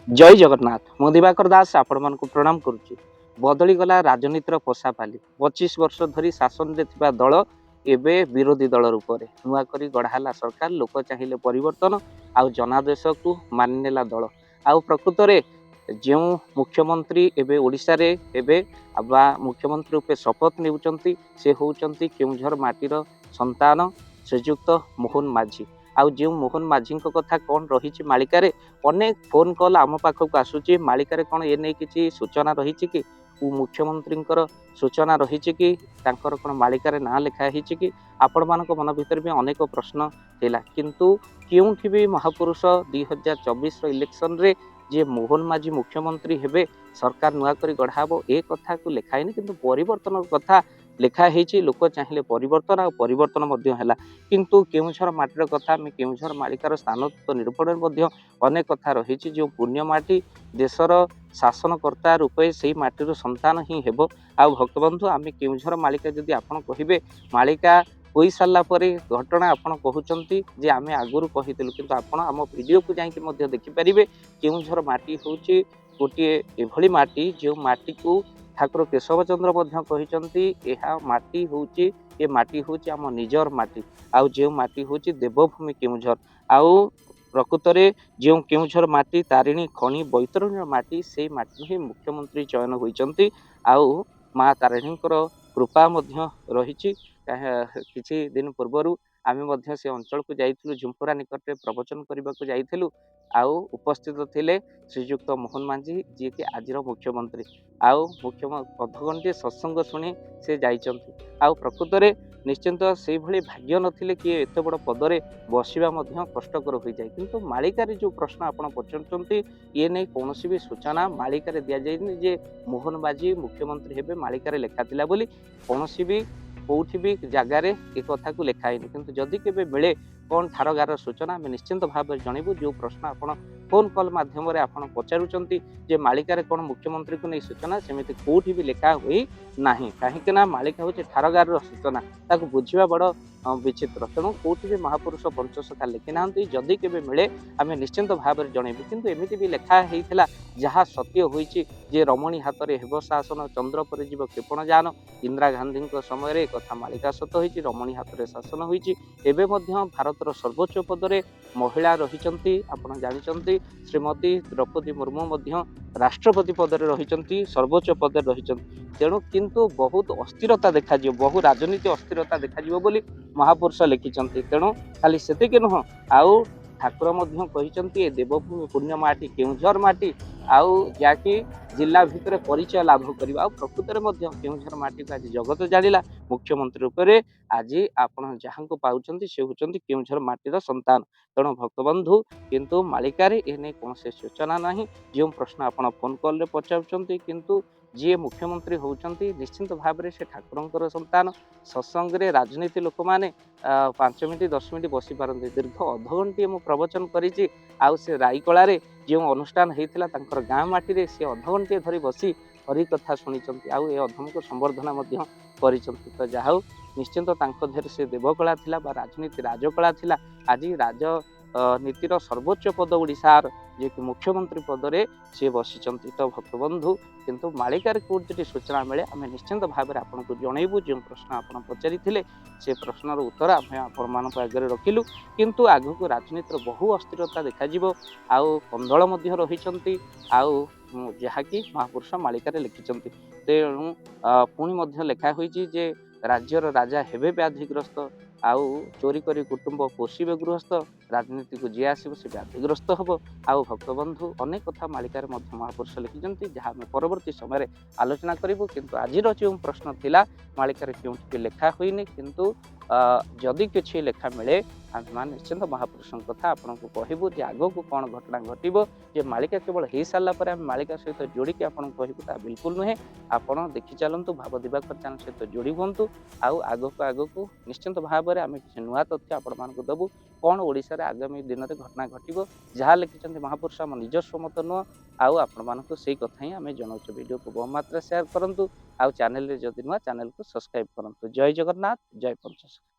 ଜୟ ଜଗନ୍ନାଥ। ମୁଁ ଦିବାକର ଦାସ ଆପଣମାନଙ୍କୁ ପ୍ରଣାମ କରୁଛି। ବଦଳିଗଲା ରାଜନୀତିର ପଶାପାଲି। 25 ବର୍ଷ ଧରି ଶାସନରେ ଥିବା ଦଳ ଏବେ ବିରୋଧୀ ଦଳ ରୂପରେ। ନୂଆ କରି ଗଢ଼ା ହେଲା ସରକାର। ଲୋକ ଚାହିଁଲେ ପରିବର୍ତ୍ତନ ଆଉ ଜନାଦେଶକୁ ମାନିନେଲା ଦଳ। ଆଉ ପ୍ରକୃତରେ ଯେଉଁ ମୁଖ୍ୟମନ୍ତ୍ରୀ ଏବେ ଓଡ଼ିଶାରେ ହେବେ ବା ମୁଖ୍ୟମନ୍ତ୍ରୀ ରୂପେ ଶପଥ ନେଉଛନ୍ତି, ସେ ହେଉଛନ୍ତି କେଉଁଝର ମାଟିର ସନ୍ତାନ ଶ୍ରୀଯୁକ୍ତ ମୋହନ ମାଝୀ। ଆଉ ଯେଉଁ ମୋହନ ମାଝୀଙ୍କ କଥା କ'ଣ ରହିଛି ମାଳିକାରେ, ଅନେକ ଫୋନ୍ କଲ୍ ଆମ ପାଖକୁ ଆସୁଛି, ମାଳିକାରେ କ'ଣ ଏ ନେଇ କିଛି ସୂଚନା ରହିଛି କି, ମୁଖ୍ୟମନ୍ତ୍ରୀଙ୍କର ସୂଚନା ରହିଛି କି, ତାଙ୍କର କ'ଣ ମାଳିକାରେ ନାଁ ଲେଖା ହେଇଛି କି? ଆପଣମାନଙ୍କ ମନ ଭିତରେ ବି ଅନେକ ପ୍ରଶ୍ନ ଥିଲା। କିନ୍ତୁ କେଉଁଠି ବି ମହାପୁରୁଷ 2024ର ଇଲେକ୍ସନରେ ଯେ ମୋହନ ମାଝୀ ମୁଖ୍ୟମନ୍ତ୍ରୀ ହେବେ, ସରକାର ନୂଆ କରି ଗଢ଼ା ହେବ, ଏ କଥାକୁ ଲେଖା ହେଇନି। କିନ୍ତୁ ପରିବର୍ତ୍ତନ କଥା ଲେଖା ହେଇଛି। ଲୋକ ଚାହିଁଲେ ପରିବର୍ତ୍ତନ ଆଉ ପରିବର୍ତ୍ତନ ମଧ୍ୟ ହେଲା। କିନ୍ତୁ କେଉଁଝର ମାଟିର କଥା, ଆମେ କେଉଁଝର ମାଳିକାର ସ୍ଥାନ ନିରୂପଣରେ ମଧ୍ୟ ଅନେକ କଥା ରହିଛି। ଯେଉଁ ପୁଣ୍ୟ ମାଟି, ଦେଶର ଶାସନକର୍ତ୍ତା ରୂପେ ସେଇ ମାଟିରୁ ସନ୍ତାନ ହିଁ ହେବ। ଆଉ ଭକ୍ତବନ୍ଧୁ, ଆମେ କେଉଁଝର ମାଳିକା ଯଦି ଆପଣ କହିବେ, ମାଳିକା ହୋଇସାରିଲା ପରେ ଘଟଣା ଆପଣ କହୁଛନ୍ତି ଯେ ଆମେ ଆଗରୁ କହିଥିଲୁ। କିନ୍ତୁ ଆପଣ ଆମ ଭିଡ଼ିଓକୁ ଯାଇକି ମଧ୍ୟ ଦେଖିପାରିବେ, କେଉଁଝର ମାଟି ହେଉଛି ଗୋଟିଏ ଏଭଳି ମାଟି, ଯେଉଁ ମାଟିକୁ ଠାକୁର କେଶବ ଚନ୍ଦ୍ର ମଧ୍ୟ କହିଛନ୍ତି, ଏହା ମାଟି ହେଉଛି, ଏ ମାଟି ହେଉଛି ଆମ ନିଜର ମାଟି। ଆଉ ଯେଉଁ ମାଟି ହେଉଛି ଦେବଭୂମି କେଉଁଝର। ଆଉ ପ୍ରକୃତରେ ଯେଉଁ କେଉଁଝର ମାଟି ତାରିଣୀ ଖଣି ବୈତରଣୀର ମାଟି, ସେଇ ମାଟିରୁ ହିଁ ମୁଖ୍ୟମନ୍ତ୍ରୀ ଚୟନ ହୋଇଛନ୍ତି। ଆଉ ମା ତାରିଣୀଙ୍କର କୃପା ମଧ୍ୟ ରହିଛି। କିଛି ଦିନ ପୂର୍ବରୁ ଆମେ ମଧ୍ୟ ସେ ଅଞ୍ଚଳକୁ ଯାଇଥିଲୁ, ଝୁମ୍ପୁରା ନିକଟରେ ପ୍ରବଚନ କରିବାକୁ ଯାଇଥିଲୁ। ଆଉ ଉପସ୍ଥିତ ଥିଲେ ଶ୍ରୀଯୁକ୍ତ ମୋହନ ମାଝୀ, ଯିଏକି ଆଜିର ମୁଖ୍ୟମନ୍ତ୍ରୀ। ଆଉ ମୁଖ୍ୟ ଅଧଘଣ୍ଟିଏ ସତ୍ସଙ୍ଗ ଶୁଣି ସେ ଯାଇଛନ୍ତି। ଆଉ ପ୍ରକୃତରେ ନିଶ୍ଚିନ୍ତ ସେଇଭଳି ଭାଗ୍ୟ ନଥିଲେ କିଏ ଏତେ ବଡ଼ ପଦରେ ବସିବା ମଧ୍ୟ କଷ୍ଟକର ହୋଇଯାଏ। କିନ୍ତୁ ମାଳିକାରେ ଯେଉଁ ପ୍ରଶ୍ନ ଆପଣ ପଚାରୁଛନ୍ତି, ଏ ନେଇ କୌଣସି ବି ସୂଚନା ମାଳିକାରେ ଦିଆଯାଇନି ଯେ ମୋହନ ମାଝୀ ମୁଖ୍ୟମନ୍ତ୍ରୀ ହେବେ, ମାଳିକାରେ ଲେଖା ଥିଲା ବୋଲି କୌଣସି ବି କେଉଁଠି ବି ଜାଗାରେ ଏ କଥାକୁ ଲେଖା ହେଇନି। କିନ୍ତୁ ଯଦି କେବେ ମିଳେ କ'ଣ ଠାରଗାର ସୂଚନା, ଆମେ ନିଶ୍ଚିନ୍ତ ଭାବରେ ଜଣେଇବୁ। ଯେଉଁ ପ୍ରଶ୍ନ ଆପଣ ଫୋନ୍ କଲ୍ ମାଧ୍ୟମରେ ଆପଣ ପଚାରୁଛନ୍ତି ଯେ ମାଳିକାରେ କ'ଣ ମୁଖ୍ୟମନ୍ତ୍ରୀକୁ ନେଇ ସୂଚନା, ସେମିତି କେଉଁଠି ବି ଲେଖା ହୋଇ ନାହିଁ। କାହିଁକି ନା ମାଳିକା ହେଉଛି ଠାରଗାରର ସୂଚନା, ତାକୁ ବୁଝିବା ବଡ଼ ବିଚିତ୍ର। ତେଣୁ କେଉଁଠି ବି ମହାପୁରୁଷ ପଞ୍ଚସଖା ଲେଖିନାହାନ୍ତି। ଯଦି କେବେ ମିଳେ, ଆମେ ନିଶ୍ଚିନ୍ତ ଭାବରେ ଜଣେଇବୁ। କିନ୍ତୁ ଏମିତି ବି ଲେଖା ହେଇଥିଲା, ଯାହା ସତ୍ୟ ହୋଇଛି ଯେ ରମଣୀ ହାତରେ ହେବ ଶାସନ, ଚନ୍ଦ୍ର ପରେ ଯିବ କ୍ଷେପଣଯାନ। ଇନ୍ଦିରା ଗାନ୍ଧୀଙ୍କ ସମୟରେ କଥା ମାଳିକା ସତ ହୋଇଛି, ରମଣୀ ହାତରେ ଶାସନ ହୋଇଛି। ଏବେ ମଧ୍ୟ ଭାରତର ସର୍ବୋଚ୍ଚ ପଦରେ ମହିଳା ରହିଛନ୍ତି। ଆପଣ ଜାଣିଛନ୍ତି, ଶ୍ରୀମତୀ ଦ୍ରୌପଦୀ ମୁର୍ମୁ ମଧ୍ୟ ରାଷ୍ଟ୍ରପତି ପଦରେ ରହିଛନ୍ତି, ସର୍ବୋଚ୍ଚ ପଦରେ ରହିଛନ୍ତି। ତେଣୁ କିନ୍ତୁ ବହୁତ ଅସ୍ଥିରତା ଦେଖାଯିବ, ବହୁ ରାଜନୀତି ଅସ୍ଥିରତା ଦେଖାଯିବ ବୋଲି ମହାପୁରୁଷ ଲେଖିଛନ୍ତି। ତେଣୁ ଖାଲି ସେତିକି ନୁହଁ, ଆଉ ଠାକୁର ମଧ୍ୟ କହିଛନ୍ତି, ଏ ଦେବଭୂମି ପୁଣ୍ୟ ମାଟି କେଉଁଝର ମାଟି, ଆଉ ଯାହାକି ଜିଲ୍ଲା ଭିତରେ ପରିଚୟ ଲାଭ କରିବ। ଆଉ ପ୍ରକୃତରେ ମଧ୍ୟ କେଉଁଝର ମାଟିକୁ ଆଜି ଜଗତ ଜାଣିଲା। ମୁଖ୍ୟମନ୍ତ୍ରୀ ରୂପରେ ଆଜି ଆପଣ ଯାହାଙ୍କୁ ପାଉଛନ୍ତି, ସେ ହେଉଛନ୍ତି କେଉଁଝର ମାଟିର ସନ୍ତାନ। ତେଣୁ ଭକ୍ତବନ୍ଧୁ, କିନ୍ତୁ ମାଳିକାରେ ଏ ନେଇ କୌଣସି ସୂଚନା ନାହିଁ, ଯେଉଁ ପ୍ରଶ୍ନ ଆପଣ ଫୋନ୍ କଲ୍ରେ ପଚାରୁଛନ୍ତି। କିନ୍ତୁ ଯିଏ ମୁଖ୍ୟମନ୍ତ୍ରୀ ହେଉଛନ୍ତି, ନିଶ୍ଚିନ୍ତ ଭାବରେ ସେ ଠାକୁରଙ୍କର ସନ୍ତାନ। ସତ୍ସଙ୍ଗରେ ରାଜନୀତି ଲୋକମାନେ 5 ମିନିଟ୍ 10 ମିନିଟ୍ ବସିପାରନ୍ତି, ଦୀର୍ଘ ଅଧଘଣ୍ଟିଏ ମୁଁ ପ୍ରବଚନ କରିଛି। ଆଉ ସେ ରାଇକଳାରେ ଯେଉଁ ଅନୁଷ୍ଠାନ ହେଇଥିଲା, ତାଙ୍କର ଗାଁ ମାଟିରେ ସେ ଅଧଘଣ୍ଟିଏ ଧରି ବସି ହରି କଥା ଶୁଣିଛନ୍ତି ଆଉ ଏ ଅଧମକୁ ସମ୍ବର୍ଦ୍ଧନା ମଧ୍ୟ କରିଛନ୍ତି। ତ ଯାହା ହଉ, ନିଶ୍ଚିନ୍ତ ତାଙ୍କ ଦେହରେ ସେ ଦେବକଳା ଥିଲା ବା ରାଜନୀତି ରାଜକଳା ଥିଲା। ଆଜି ରାଜ ନୀତିର ସର୍ବୋଚ୍ଚ ପଦ ଓଡ଼ିଶାର, ଯିଏକି ମୁଖ୍ୟମନ୍ତ୍ରୀ ପଦରେ ସିଏ ବସିଛନ୍ତି। ତ ଭକ୍ତବନ୍ଧୁ, କିନ୍ତୁ ମାଳିକାରେ କେଉଁଠି ଯଦି ସୂଚନା ମିଳେ, ଆମେ ନିଶ୍ଚିନ୍ତ ଭାବରେ ଆପଣଙ୍କୁ ଜଣେଇବୁ। ଯେଉଁ ପ୍ରଶ୍ନ ଆପଣ ପଚାରିଥିଲେ, ସେ ପ୍ରଶ୍ନର ଉତ୍ତର ଆମେ ଆପଣମାନଙ୍କ ଆଗରେ ରଖିଲୁ। କିନ୍ତୁ ଆଗକୁ ରାଜନୀତିର ବହୁ ଅସ୍ଥିରତା ଦେଖାଯିବ ଆଉ କନ୍ଦଳ ମଧ୍ୟ ରହିଛନ୍ତି, ଆଉ ଯାହାକି ମହାପୁରୁଷ ମାଳିକାରେ ଲେଖିଛନ୍ତି। ତେଣୁ ପୁଣି ମଧ୍ୟ ଲେଖା ହୋଇଛି ଯେ ରାଜ୍ୟର ରାଜା ହେବେ ବ୍ୟାଧିଗ୍ରସ୍ତ, ଆଉ ଚୋରି କରି କୁଟୁମ୍ବ ପୋଷିବେ ଗୃହସ୍ଥ। ରାଜନୀତିକୁ ଯିଏ ଆସିବ, ସେ ବ୍ୟାଧିଗ୍ରସ୍ତ ହେବ। ଆଉ ଭକ୍ତବନ୍ଧୁ, ଅନେକ କଥା ମାଳିକାରେ ମଧ୍ୟ ମହାପୁରୁଷ ଲେଖିଛନ୍ତି, ଯାହା ଆମେ ପରବର୍ତ୍ତୀ ସମୟରେ ଆଲୋଚନା କରିବୁ। କିନ୍ତୁ ଆଜିର ଯେଉଁ ପ୍ରଶ୍ନ ଥିଲା, ମାଳିକାରେ କେଉଁଠି ବି ଲେଖା ହୋଇନି। କିନ୍ତୁ ଯଦି କିଛି ଲେଖା ମିଳେ, ଆମେମାନେ ନିଶ୍ଚିନ୍ତ ମହାପୁରୁଷଙ୍କ କଥା ଆପଣଙ୍କୁ କହିବୁ ଯେ ଆଗକୁ କ'ଣ ଘଟଣା ଘଟିବ। ଯେ ମାଳିକା କେବଳ ହେଇସାରିଲା ପରେ ଆମେ ମାଳିକା ସହିତ ଯୋଡ଼ିକି ଆପଣଙ୍କୁ କହିବୁ, ତାହା ବିଲକୁଲ ନୁହେଁ। ଆପଣ ଦେଖି ଚାଲନ୍ତୁ, ଭାବ ଦିବାକର ଚ୍ୟାନେଲ ସହିତ ଯୋଡ଼ି ହୁଅନ୍ତୁ। ଆଉ ଆଗକୁ ଆଗକୁ ନିଶ୍ଚିନ୍ତ ଭାବରେ ଆମେ କିଛି ନୂଆ ତଥ୍ୟ ଆପଣମାନଙ୍କୁ ଦେବୁ, କ'ଣ ଓଡ଼ିଶାରେ ଆଗାମୀ ଦିନରେ ଘଟଣା ଘଟିବ। ଯାହା ଲେଖିଛନ୍ତି ମହାପୁରୁଷ, ଆମ ନିଜସ୍ୱ ମତ ନୁହଁ। ଆଉ ଆପଣମାନଙ୍କୁ ସେଇ କଥା ହିଁ ଆମେ ଜଣାଉଛୁ। ଭିଡ଼ିଓକୁ ବହୁ ମାତ୍ରାରେ ସେୟାର କରନ୍ତୁ ଆଉ ଚ୍ୟାନେଲରେ ଯଦି ନୂଆ, ଚ୍ୟାନେଲକୁ ସବସ୍କ୍ରାଇବ କରନ୍ତୁ। ଜୟ ଜଗନ୍ନାଥ, ଜୟ ପଞ୍ଚସଖା।